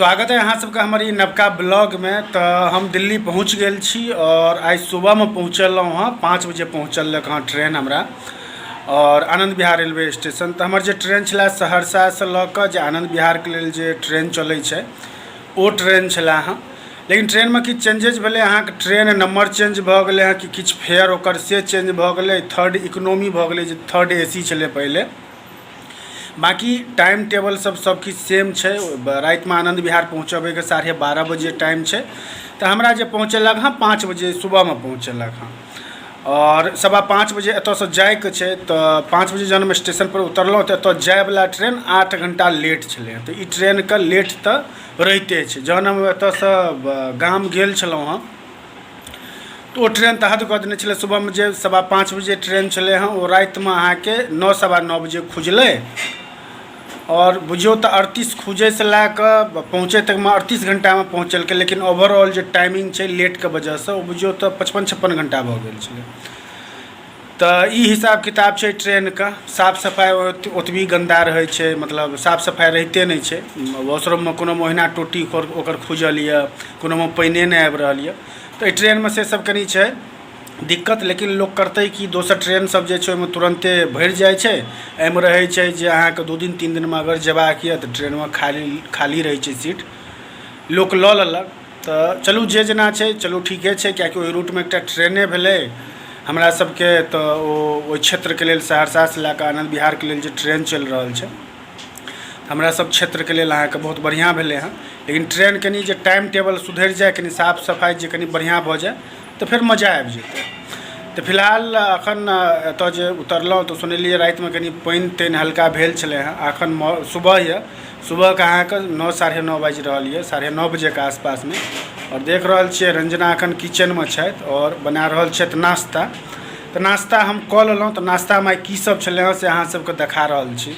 स्वागत है अहाँ सबके हमर ई नवका ब्लॉगमे। तऽ हम दिल्ली पहुँच गेल छी आओर आइ सुबहमे पहुँचलहुँ हँ, 5 बजे पहुँचलक हँ ट्रेन हमरा आओर आनन्द विहार रेलवे स्टेशन। तऽ हमर जे ट्रेन छलै सहरसासँ लऽ कऽ जे आनन्द विहारके लेल जे ट्रेन चलै छै ओ ट्रेन छलै हँ। लेकिन ट्रेनमे किछु चेंजेज भेलै, अहाँके ट्रेन नम्बर चेंज भऽ गेलै हँ कि किछु फेयर ओकर से चेंज भऽ गेलै, थर्ड इकोनॉमी भऽ गेलै जे थर्ड ए सी छलै पहिले। बाँकी टाइम टेबल सब सबकिछु सेम छै। रातिमे आनन्द विहार पहुँचबैके 12:30 बजे टाइम छै, तऽ हमरा जे पहुँचेलक हँ 5 बजे सुबहमे पहुँचेलक हँ आओर 5:15 बजे एतऽसँ जाइके छै। तऽ 5 बजे जहन हम स्टेशनपर उतरलहुँ तऽ एतऽ जाइवला ट्रेन 8 घण्टा लेट छलै। तऽ ई ट्रेनके लेट तऽ रहिते छै। जहन हम एतऽसँ गाम गेल छलहुँ हँ तऽ ओ ट्रेन तऽ हद कऽ देने छलै। सुबहमे जे 5:15 बजे ट्रेन छलै हँ ओ रातिमे अहाँके 9 9:15 बजे खुजलै आओर बुझियौ तऽ 38 खुजैसँ लए कऽ पहुँचै तकमे 38 घण्टामे पहुँचेलकै। लेकिन ओवरऑल जे टाइमिंग छै लेटके वजहसँ ओ बुझियौ तऽ 55-56 घण्टा भऽ गेल छलै। तऽ ई हिसाब किताब छै ट्रेनके। साफ सफाइ ओतबी गन्दा रहै छै, मतलब साफ सफाइ रहिते नहि छै। वॉशरूममे कोनोमे ओहिना टोटी ओकर खुजल यऽ, कोनोमे पानिए नहि आबि रहल यऽ। तऽ एहि ट्रेनमे से सब कनि छै दिक्कत। लेकिन लोक करतै कि, दोसर ट्रेन सब जे छै ओहिमे तुरन्ते भरि जाइ छै। एहिमे रहै छै जे अहाँके 2 दिन 3 दिनमे अगर जेबाक यऽ तऽ ट्रेनमे खाली खाली रहै छै सीट, लोक लऽ लेलक। तऽ चलू जे जेना छै चलू ठीके छै, किएकि ओहि रूटमे एकटा ट्रेने भेलै हमरा सबके। तऽ ओ ओहि क्षेत्रके लेल सहरसासँ लए कऽ आनन्द विहारके लेल जे ट्रेन चलि रहल छै हमरा सब क्षेत्रके लेल अहाँके बहुत बढ़िआँ भेलै हँ। लेकिन ट्रेन कनि जे टाइम टेबल सुधरि जाए, कनि साफ सफाइ जे कनि बढ़िआँ भऽ जाए तऽ फेर मजा आबि जेतै। तऽ फिलहाल एखन एतऽ जे उतरलहुँ तऽ सुनलियै रातिमे कनि पानि तानि हल्का भेल छलै हँ। एखन सुबह यऽ, सुबहके अहाँके 9 9:30 बाजि रहल यऽ, 9:30 बजेके आसपासमे। आओर देख रहल छियै रंजना एखन किचनमे छथि आओर बना रहल छथि नाश्ता। तऽ नाश्ता हम कऽ लेलहुँ। तऽ नाश्तामे आइ की सब छलै हँ से अहाँ सबके देखा रहल छी।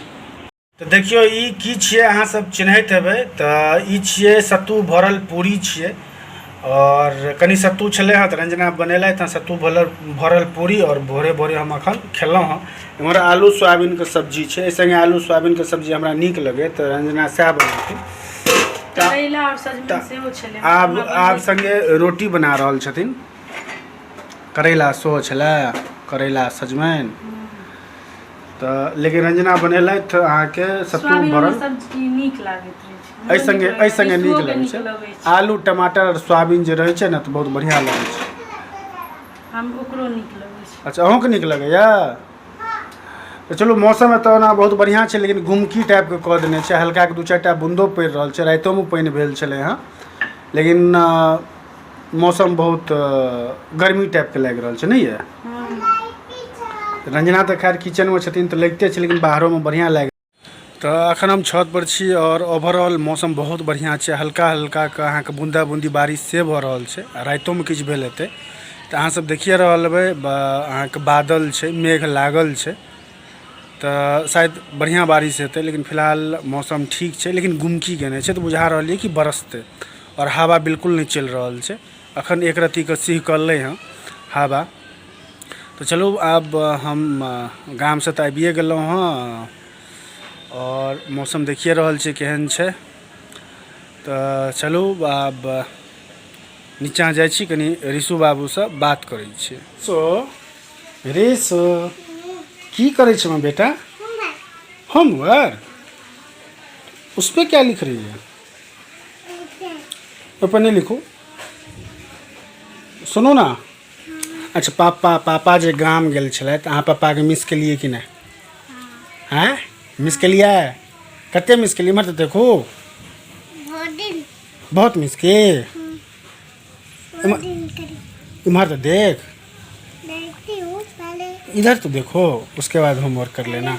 तऽ देखियौ ई की छियै, अहाँ सब चिन्हैत हेबै। तऽ ई छियै सत्तू भरल पूरी छियै आओर कनि सत्तू छलै हँ तऽ रंजना बनेलथि हँ सत्तू भरल भरल पूरी आओर भोरे भोरे हम एखन खेलहुँ हँ। एम्हर आलू सोयाबीनके सब्जी छै, एहि सङ्गे आलू सोयाबीनके सब्जी हमरा नीक लगैए तऽ रंजना सएह बनेलखिन। करैला आओर सजमनि सेहो छलै। आब आब सङ्गे रोटी बना रहल छथिन। करैला सेहो छलै, करैला सजमनि। तऽ लेकिन रंजना बनेलथि अहाँके सत्तू भरल सब्जी नीक लागैत रहै छै एहि सङ्गे, एहि सङ्गे नीक लगै छै। आलू टमाटर आओर सोयाबीन जे रहै छै ने तऽ बहुत बढ़िआँ लगै छै। हम ओकरो नीक लगै छै। अच्छा, अहूँके नीक लगैया? तऽ चलू मौसम एतऽ ओना बहुत बढ़िआँ छै, लेकिन गुमकी टाइपके कऽ देने छै। हल्काके 2 4टा बून्दो पड़ि रहल छै। रातिओमे पानि भेल छलै हँ, लेकिन मौसम बहुत गर्मी टाइपके लागि रहल छै। नहि यऽ रंजना तऽ खैर किचनमे छथिन तऽ लगिते छै, लेकिन बाहरोमे बढ़िआँ लागि। तऽ एखन हम छत पर छी आओर ओवरऑल मौसम बहुत बढ़िआँ छै। हल्का हल्का के अहाँके बूंदा बूंदी बारिश से भऽ रहल छै आ रातिओमे किछु भेल हेतै। तऽ अहाँ सब देखिए रहल हेबै, अहाँके बादल छै, मेघ लागल छै, तऽ शायद बढ़िआँ बारिश हेतै। लेकिन फिलहाल मौसम ठीक छै, लेकिन गुमकी केने छै तऽ बुझा रहल यऽ कि बरसतै। आओर हवा बिल्कुल नहि चलि रहल छै एखन, एक रत्तीके सिहकलै हँ हवा। तऽ चलू आब हम गामसँ तऽ आबिए गेलहुँ हँ आओर मौसम देखिए रहल छियै केहन छै। तऽ चलू आब नीचाँ जाइ छी, कनि ऋषु बाबूसँ बात करै छी। सो ऋषु, की करै छै बेटा? होमवर्क। उस पे क्या लिख रही है? ओहिपर नहि लिखू। सुनू ना। अच्छा, पापा पापा जे गाम गेल छलथि, अहाँ पापाके मिस केलियै कि नहि? आँय, मिस केलियै? कते मिस केलियै? इम्हर तऽ देखू। बहुत मिस के इम्हर तऽ देख, इधर तो देखो, उसके बाद होमवर्क कर लेना।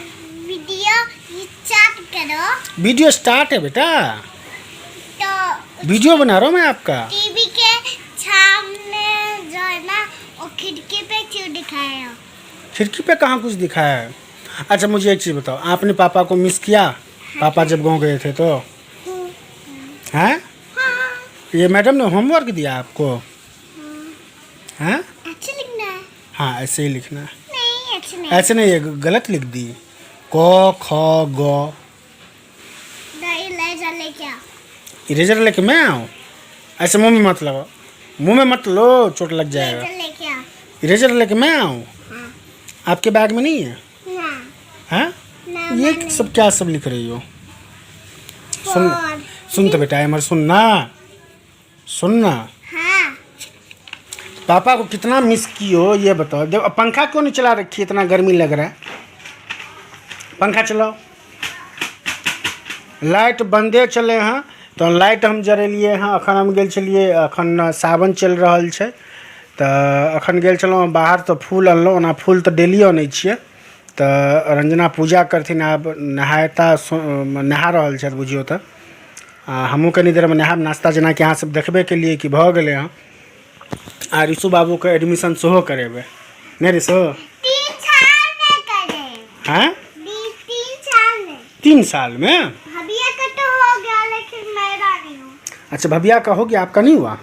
वीडियो स्टार्ट करो। वीडियो स्टार्ट है बेटा। तो वीडियो बना रहा हूँ मैं आपका। टीवी के सामने जो है ना वो खिड़की पे क्यों दिखाया? खिड़की पे कहाँ कुछ दिखाया है? अच्छा, मुझे एक चीज़ बताओ, आपने पापा को मिस किया? पापा जब गांव गए थे तो हैं? हाँ। ये मैडम ने होमवर्क दिया आपको? हैं? अच्छे लिखना है। हाँ, ऐसे ही लिखना है। नहीं, अच्छे नहीं। ऐसे नहीं, ये गलत लिख दी, क ख ग। नहीं, ले जा ले क्या? इरेजर लेके मैं आऊँ? ऐसे मुंह में मत लगाओ, मुंह में मत लो, चोट लग जाएगा। इरेजर लेके आओ। इरेजर लेके मैं आऊँ? हाँ। आपके बैग में नहीं है? ना। हाँ? ना। ये सब क्या सब लिख रही हो? सुन। फोर। सुन तो बेटा, एमर सुन ना, सुन ना। हाँ। पापा को कितना मिस की हो ये बताओ। जब अब पंखा क्यों नहीं चला रखी है? इतना गर्मी लग रहा है, पंखा चलाओ। लाइट बंदे चले हैं तो लाइट हम जरेलिए हैं। अखन हम गेल छलिए, अखन सावन चलि रहल छै तऽ अखन गेल छलहुँ बाहर तऽ फूल अनलहुँ। ओना फूल तऽ डेली अनै छियै। तऽ रंजना पूजा करथिन, आब नहायता, नहा रहल छथि बुझियौ तऽ। आ हमहूँ कनि देरमे नहायब। नाश्ता जेनाकि अहाँ सब देखबे केलिए कि भऽ गेलै हँ। आ ऋषु बाबूके एडमिशन सेहो करेबै नहि ऋषु? 3 साल में करे। हैं? 3 साल में। 3 साल में? भैया का तो हो गया लेकिन मेरा नहीं हुआ। अच्छा, भैया का हो गया, आपका नहीं हुआ?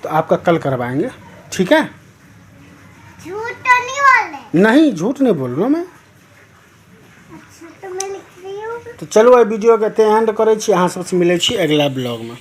तो आपका कल करवाएंगे, ठीक है? झूठ तो नहीं बोले? नहीं, झूठ नहीं बोल रहा हूँ मैं। अच्छा, तो मैं लिख रही हूँ। तो चलो एहि वीडियोके एतै एंड करै छी। अहाँ सबसँ मिलै छी अगिला ब्लॉगमे।